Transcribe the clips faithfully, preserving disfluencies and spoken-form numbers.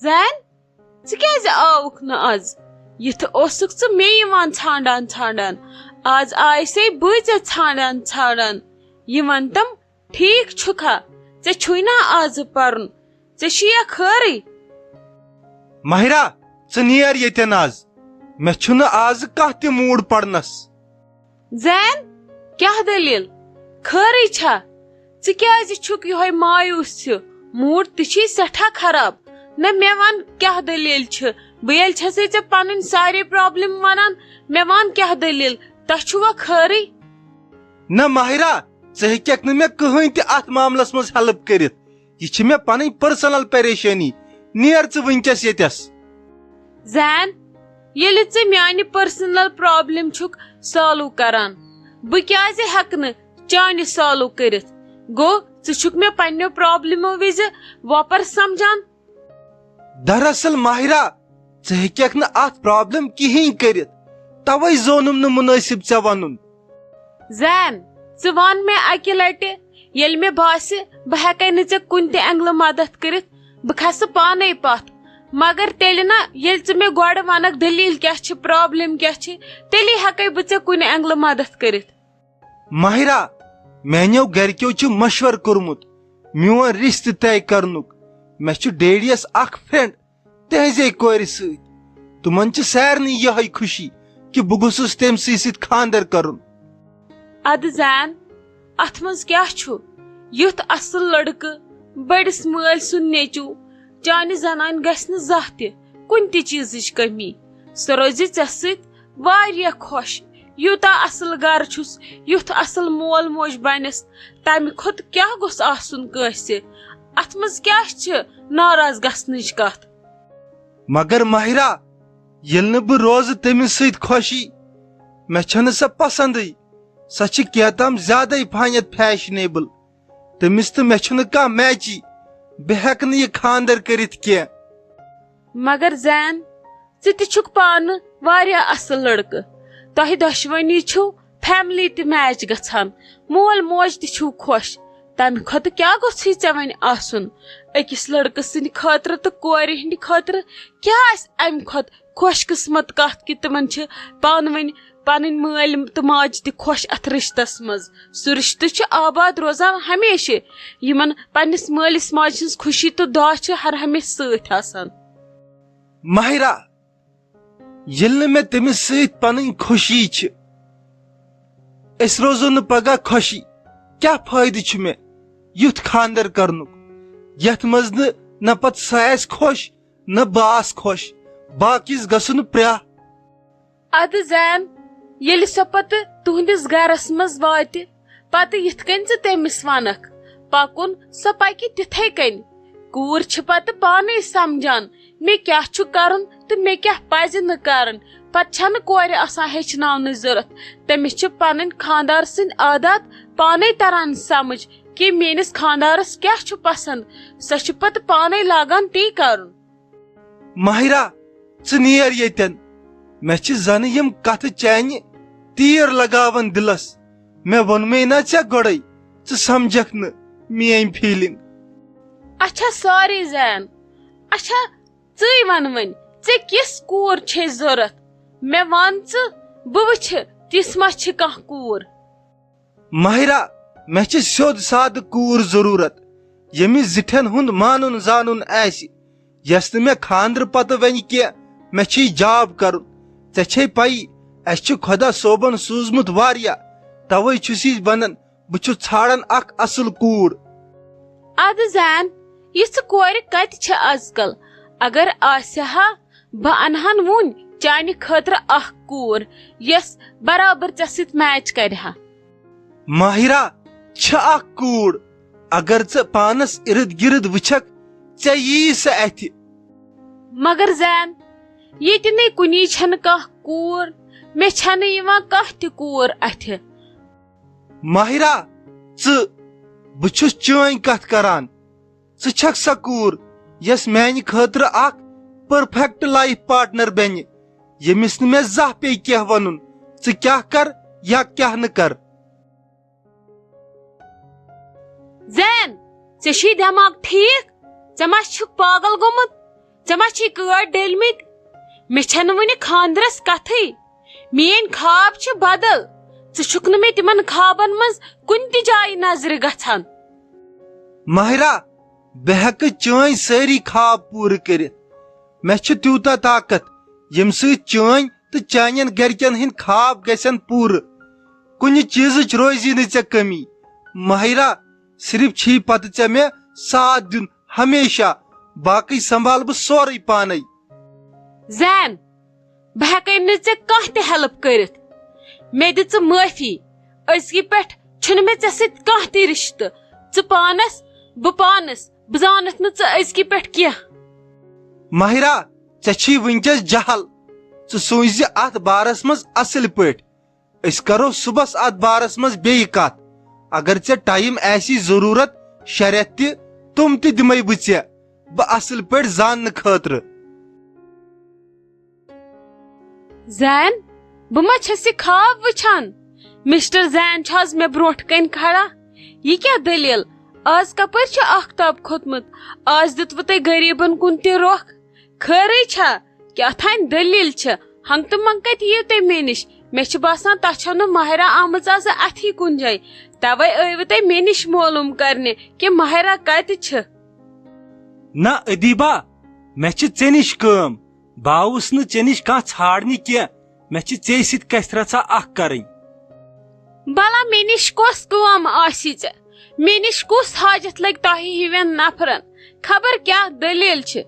زین، ژٕ کیازِ آوُکھ نہٕ از؟ یِتھ اوسُکھ ژٕ مےٚ یِوان ژھانڈان ژھانڈان۔ از آیسے بہٕ ژےٚ ژھانڈان ژھانڈان۔ یہِ وَن تم، ٹھیٖک چھُکھا؟ ژےٚ چھُے نا آزٕ پرُن؟ ژےٚ چھُیا خٲرٕے؟ ماہرہ، ژٕ نیر ییٚتٮ۪ن از۔ مےٚ چھُنہٕ آزٕ کانٛہہ تہِ موٗڈ پرنس۔ زین، کیٛاہ دٔلیٖل؟ خٲرٕے چھا؟ ژٕ کیٛازِ چھُکھ یِہوٚے مایوٗس ہیوٗ؟ موٗڈ تہِ چھُے سٮ۪ٹھاہ خراب۔ نہ، مےٚ وَن، کیٛاہ دٔلیٖل چھِ؟ بہٕ ییٚلہِ چھَسے ژےٚ پَنٕنۍ سارے پرٛابلِم وَنان، مےٚ وَن، کیٛاہ دٔلیٖل؟ تۄہہِ چھُوا خٲرٕے؟ نہ ماہرہ، ژٕ ہیٚکَکھ نہٕ مےٚ کٕہٕنۍ تہِ اَتھ معاملَس منٛز ہیلپ کٔرِتھ۔ یہِ چھِ مےٚ پَنٕنۍ پٔرسنل پریشٲنی۔ نیر ژٕ وٕنکیٚس ییٚتٮ۪س۔ زین، ییٚلہِ ژےٚ میانہِ پٔرسنل پرابلم چھُکھ سالو کران، بہٕ کیازِ ہیٚکہٕ نہٕ چانہِ سالو کٔرِتھ؟ گوٚو، ژٕ چھُکھ مےٚ پننیو پرابلمو وِزِ وۄپر سمجھان؟ دراصل ماہرہ، ژٕ ہیٚککھ نہٕ اتھ پرابلم کِہیٖنۍ کٔرِتھ، توے زونُم نہٕ مُنٲسِب ژےٚ ونُن۔ زین، ژٕ وَن مےٚ اَکہِ لَٹہِ، ییٚلہِ مےٚ باسہِ بہٕ ہٮ۪کَے نہٕ ژےٚ کُنہِ تہِ اینگلہٕ مدد کٔرِتھ، بہٕ کھسہٕ پانَے پَتھ۔ مگر تیٚلہِ نہ، ییٚلہِ ژٕ مےٚ گۄڈٕ وَنَکھ دٔلیٖل کیٛاہ چھِ، پرابلم کیٛاہ چھِ، تیٚلی ہٮ۪کَے بہٕ ژےٚ کُنہِ اینگلہٕ مدد کٔرِتھ۔ ماہرہ، میانیو گرِکیو چھُ مشورٕ کوٚرمُت میون رشتہٕ طے کرنُک۔ مےٚ چھُ ڈیڈیَس اکھ فرینڈ، تہنزے کورِ سۭتۍ۔ تِمن چھِ سارنٕے یِہے خوشی کہِ بہٕ گوٚژھُس تٔمۍ سٕے سۭتۍ خاندر کرُن۔ ادٕ زین، اتھ منٛز کیٛاہ چھُ؟ یُتھ اصل لڑکہٕ، بٔڑِس مٲلۍ سُنٛد نیٚچو، چانہِ زنانہِ گژھِ نہٕ زانٛہہ تہِ کُنہِ تہِ چیٖزٕچ کٔمی۔ سۄ روزِ ژےٚ سۭتۍ واریاہ خۄش۔ یوٗتاہ اصل گرٕ چھُس، یُتھ اصل مول موج بنٮ۪س، تمہِ کھۄتہٕ کیٛاہ گوٚژھ آسُن کٲنٛسہِ؟ اتھ منٛز کیٛاہ چھِ ناراض گژھنٕچ کتھ؟ مگر ماہرہ، ییٚلہِ نہٕ بہٕ روزٕ تٔمِس سۭتۍ خۄشی، مےٚ چھَنہٕ سۄ پسندٕے۔ سۄ چھِ کینٛہہ تام زیادَے پہنتھ فیشنیبل۔ تٔمِس تہٕ مےٚ چھُنہٕ کانٛہہ میچی۔ بہٕ ہٮ۪کہٕ نہٕ یہِ خاندر کٔرِتھ کینٛہہ۔ مگر زین، ژٕ تہِ چھُکھ پانہٕ واریاہ اصل لڑکہٕ۔ تۄہہِ دۄشوٕنی چھُو فیملی تہِ میچ گژھان، مول موج تہِ چھُو خۄش۔ تمہِ کھۄتہٕ کیٛاہ گوٚژھُے ژےٚ وۄنۍ آسُن؟ أکِس لڑکہٕ سٕنٛدِ خٲطرٕ تہٕ کورِ ہٕنٛدِ خٲطرٕ کیٛاہ آسہِ امہِ کھۄتہٕ خۄش قسمت کتھ کہِ تِمن چھِ پانہٕ ؤنۍ پنٕنۍ مٲلۍ تہٕ ماجہِ تہِ خۄش اتھ رشتس منٛز۔ سُہ رشتہٕ چھُ آباد روزان ہمیشہِ۔ یِمن پننِس مٲلِس ماجہِ ہٕنٛز خوشی تہٕ دعا چھِ ہر ہمیشہٕ سۭتۍ آسان۔ ماہرہ، ییٚلہِ نہٕ مےٚ تٔمِس سۭتۍ پنٕنۍ خوشی چھِ، أسۍ روزو نہٕ پگاہ خۄشی، کیٛاہ فٲیدٕ چھُ مےٚ یُتھ خاندر کرنُک، یتھ منٛز نہٕ نہ پتہٕ سۄ آسہِ خۄش، نہ بہٕ آس خۄش، باقیس گژھُن پرٛاہ۔ ادٕ زین، ییٚلہِ سۄ پتہٕ تُہنٛدِس گرس منٛز واتہِ، پتہٕ یِتھ کٔنۍ ژٕ تٔمِس ونکھ پکُن، سۄ پکہِ تِتھے کٔنۍ۔ کوٗر چھِ پتہٕ پانے سمجھان، مےٚ کیٛاہ چھُ کرُن تہٕ مےٚ کیٛاہ پزِ نہٕ کرُن۔ پتہٕ چھنہٕ کورِ آسان ہیٚچھناونٕچ ضرورت۔ تٔمِس چھِ پنٕنۍ خاندار سٕنٛدۍ عادات پانے تران سمجھ کہِ میٲنِس خاندارس کیٛاہ چھُ پسند۔ سۄ چھِ پتہٕ پانے لاگان تی کرُن۔ ماہرہ، ژٕ نیر ییٚتٮ۪ن۔ مےٚ چھِ زنہٕ یِم کتھٕ چانہِ تیٖر لگاوان دِلس۔ مےٚ ووٚنمے نا ژےٚ گۄڈَے، ژٕ سمجھکھ نہٕ میٲنۍ فیلنگ۔ اچھا، سوری زین۔ اچھا، ژٕے وَن وۄنۍ، ژےٚ کِژھ کوٗر چھے ضوٚرَتھ؟ مےٚ وَن ژٕ، بہٕ وٕچھِ، تِژھ ما چھِ کانٛہہ کوٗر۔ ماہرہ، مےٚ چھِ سیوٚد سادٕ کوٗر ضروٗرت، ییٚمِس زِٹھٮ۪ن ہُنٛد مانُن زانُن آسہِ، یۄس نہٕ مےٚ خانٛدرٕ پتہٕ وَنہِ کینٛہہ، مےٚ چھُے جاب کرُن۔ ژےٚ چھے پَیی، اَسہِ چھُ خۄدا صٲبن سوٗزمُت واریاہ، توے چھُس یہِ وَنان، بہٕ چھُس ژھانٛڈان اکھ اصل کوٗر۔ ادٕ زین، یِژھٕ کورِ کتہِ چھِ ازکل؟ اگر آسہِ ہا، بہٕ انہن وُنۍ چانہِ خٲطرٕ اکھ کوٗر، یۄس برابر ژےٚ سۭتۍ میچ کرِ ہا۔ ماہرہ، چھِ اکھ کوٗر، اگر ژٕ پانس ارد گرد وٕچھکھ، ژےٚ ییی سۄ اتھِ۔ مگر زین، ییٚتہِ نے کُنی چھنہٕ کانٛہہ کوٗر، مےٚ چھنہٕ یِوان کانٛہہ تہِ کوٗر اتھِ۔ ماہرہ، ژٕ، بہٕ چھُس چٲنۍ کتھ کران۔ ژٕ چھکھ سۄ کوٗر، یۄس میانہِ خٲطرٕ اکھ پرفیکٹ لائف پارٹنر بنہِ، ییٚمِس نہٕ مےٚ زانٛہہ پیٚیہِ کینٛہہ ونُن، ژٕ کیٛاہ کر یا کیٛاہ نہٕ کر۔ زین، ژےٚ چھُے دٮ۪ماغ ٹھیٖک؟ ژےٚ ما چھُکھ پاگل گوٚمُت؟ ژےٚ ما چھی کٲڑۍ ڈٔلمٕتۍ؟ مےٚ چھَنہٕ وُنہِ خانٛدرس کتھٕے۔ میٲنۍ خواب چھِ بدل۔ ژٕ چھُکھ نہٕ مےٚ تِمن خوابن منٛز کُنہِ تہِ جایہِ نظرِ گژھان۔ ماہرہ، بہٕ ہٮ۪کہٕ چٲنۍ سٲری خواب پوٗرٕ کٔرِتھ۔ مےٚ چھُ تیوٗتاہ طاقت، ییٚمہِ سۭتۍ چٲنۍ تہٕ چانٮ۪ن گرِکٮ۪ن ہٕنٛدۍ خواب گژھن پوٗرٕ۔ کُنہِ چیٖزٕچ روزی نہٕ ژےٚ کٔمی۔ ماہرہ، صرف چھی پتہٕ ژےٚ مےٚ ساتھ دیُن ہمیشہ، باقٕے سنبھال بہٕ سورُے پانے۔ زین، بہٕ ہٮ۪کَے نہٕ ژےٚ کانٛہہ تہِ ہیلپ کٔرِتھ۔ مےٚ دِ ژٕ معٲفی۔ أزکہِ پٮ۪ٹھ چھُنہٕ مےٚ ژےٚ سۭتۍ کانٛہہ تہِ رِشتہٕ۔ ژٕ پانس، بہٕ پانس، بہٕ زانتھ نہٕ ژٕ أزکہِ پٮ۪ٹھ کینٛہہ۔ ماہرہ، ژےٚ چھی وٕنکیٚس جہل۔ ژٕ سوٗنچ زِ اتھ بارس منٛز اصل پٲٹھۍ۔ أسۍ کرو صُبحس اتھ بارس منٛز بیٚیہِ کتھ۔ اگر ژےٚ ٹایم آسی ضروٗرت، شےٚ رٮ۪تھ تہِ، تِم تہِ دِمے بہٕ ژےٚ، بہٕ اصل پٲٹھۍ زاننہٕ خٲطرٕ۔ زین، بہٕ ما چھَس یہِ خواب وٕچھان؟ مسٹر زین چھُ آز مےٚ برونٛٹھ کنہِ کھڑا۔ یہِ کیٛاہ دٔلیٖل؟ آز کپٲرۍ چھُ آفتاب کھوٚتمُت؟ آز دیُتوٕ تۄہہِ غریٖبن کُن تہِ رۄخ؟ خٲرٕے چھا؟ کیٛاہ تھانۍ دٔلیٖل چھِ؟ ہنٛگتہٕ منٛگ کتہِ یِیِو تُہۍ مےٚ نِش؟ مےٚ چھُ باسان، تۄہہِ چھَو نہٕ ماہرہ آمٕژ آز اَتھی کُنہِ جایہِ۔ توے ٲیوٕ تُہۍ مےٚ نِش معلوٗم کرنہِ کہِ ماہرہ کتہِ چھِ۔ نہ ادیبہ، مےٚ چھِ ژےٚ نِش کٲم۔ بہٕ آوُس نہٕ ژےٚ نِش کانٛہہ ژھانٛڈنہِ کینٛہہ۔ مےٚ چھِ ژےٚ سۭتۍ کتھِ رژھا اکھ کرٕنۍ۔ بلا مےٚ نِش کۄس کٲم آسی ژےٚ؟ مےٚ نِش کُس حاجت لگہِ تۄہہِ ہِوٮ۪ن نفرن؟ خبر کیٛاہ دٔلیٖل چھِ۔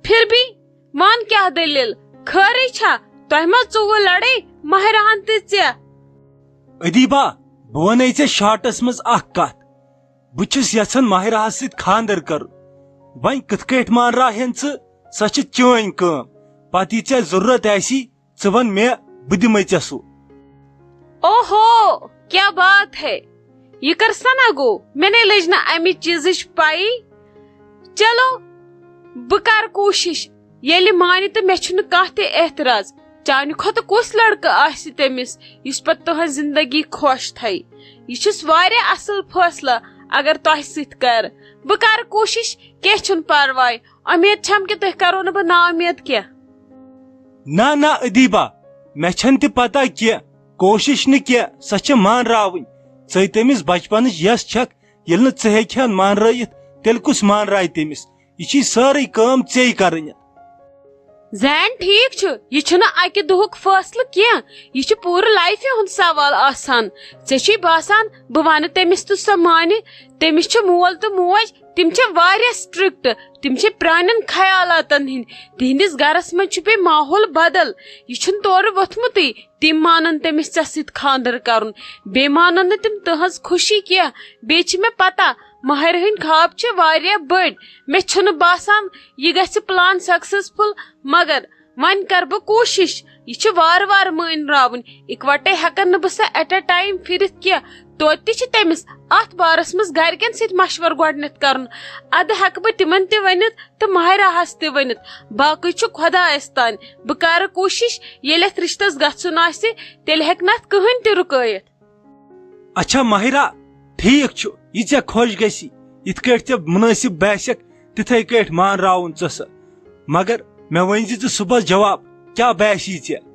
پھر بھی وَن کیٛاہ دٔلیٖل؟ خٲرٕے چھا؟ تۄہہِ ما ژوٚوٕ لڑٲے ماہرہن تہٕ ژےٚ؟ ادیبہ، بہٕ ونے ژےٚ شارٹس منٛز اکھ کتھ۔ بہٕ چھُس یژھان ماہرہس سۭتۍ خانٛدر کرُن۔ وۄنۍ کِتھ کٲٹھۍ مانراوہن ژٕ؟ سۄ چھِ چٲنۍ کٲم۔ پتہٕ یہِ ژےٚ ضروٗرت آسی، ژٕ وَن مےٚ، بہٕ دِمَے ژےٚ سُہ۔ اوہو، کیا بات ہے! یہ کر سنا گو، مےٚ نے لٔج نہٕ امہِ چیزٕچ پَیی۔ چلو، بہٕ کر کوٗشش، ییٚلہِ مانہِ تہٕ مےٚ چھُنہٕ کانٛہہ تہِ اعتراض۔ چانہِ کھۄتہٕ کُس لڑکہٕ آسہِ تٔمِس، یُس پتہٕ تُہنٛز زندگی خۄش تھایہِ؟ یہ چھُس واریاہ اصل فٲصلہٕ، اگر تۄہہِ سۭتۍ کر۔ بہٕ کر کوٗشش، کینٛہہ چھُنہٕ پرواے۔ امید چھم کہِ تُہۍ کرو نہٕ بہٕ نا امید کینٛہہ۔ نہ نہ ادیبہ، مےٚ چھنہٕ تہِ پتہ کینٛہہ۔ کوٗشش نہٕ کینٛہہ، سۄ چھِ مانراوٕنۍ۔ ژے تٔمِس بچپنٕچ یس چھکھ، ییٚلہِ نہٕ ژٕ ہیٚکہِ ہن مانرٲیِتھ، تیٚلہِ کُس مانرایہِ تٔمِس؟ یہِ چھِ سٲرٕے کٲم ژے کرٕنۍ۔ زین، ٹھیک چھُ، یہِ چھُنہٕ اکہِ دۄہُک فٲصلہٕ کینٛہہ، یہِ چھُ پوٗرٕ لایفہِ ہُنٛد سوال آسان۔ ژےٚ چھُے باسان بہٕ ونہٕ تٔمِس تہٕ سۄ مانہِ؟ تٔمِس چھِ مول تہٕ موج، تِم چھِ واریاہ سٹرکٹ، تِم چھِ پرانٮ۪ن خیالاتن ہٕنٛدۍ۔ تِہنٛدِس گرس منٛز چھُ بیٚیہِ ماحول بدل، یہِ چھُنہٕ تورٕ ووٚتھمُتٕے۔ تِم مانن تٔمِس ژےٚ سۭتۍ خانٛدر کرُن، بیٚیہِ مانن نہٕ تِم تُہنٛز خوشی کینٛہہ۔ بیٚیہِ چھِ مےٚ پتہ، ماہرِ ہٕنٛدۍ خواب چھِ واریاہ بٔڑۍ۔ مےٚ چھُنہٕ باسان یہِ گژھِ پلان سکسیسفل، مگر وۄنۍ کرٕ بہٕ کوٗشش۔ یہِ چھِ وارٕ وارٕ مٲنراوٕنۍ، اکوٹے ہٮ۪کن نہٕ بہٕ سۄ ایٹ اے ٹایم پھرِتھ کینٛہہ۔ توتہِ تہِ چھِ تٔمِس اتھ بارس منٛز گرِکٮ۪ن سۭتۍ مشورٕ گۄڈٕنٮ۪تھ کرُن۔ ادٕ ہٮ۪کہٕ بہٕ تِمن تہِ ؤنِتھ تہٕ ماہرہس تہِ ؤنِتھ۔ باقٕے چھُ خۄدایس تام۔ بہٕ کرٕ کوٗشش، ییٚلہِ اتھ رشتس گژھُن آسہِ، تیٚلہِ ہیٚکہِ نہٕ اتھ کٕہٕنۍ تہِ رُکٲیِتھ۔ اچھا ماہرہ، ٹھیک چھُ، یہِ ژےٚ خۄش گژھی، یِتھ کٲٹھۍ ژےٚ مُنٲسِب باسٮ۪کھ، تِتھے کٲٹھۍ مانراوُن ژٕ سۄ۔ مگر مےٚ ؤنۍ زِ ژٕ صُبحس جواب، کیٛاہ باسی ژےٚ؟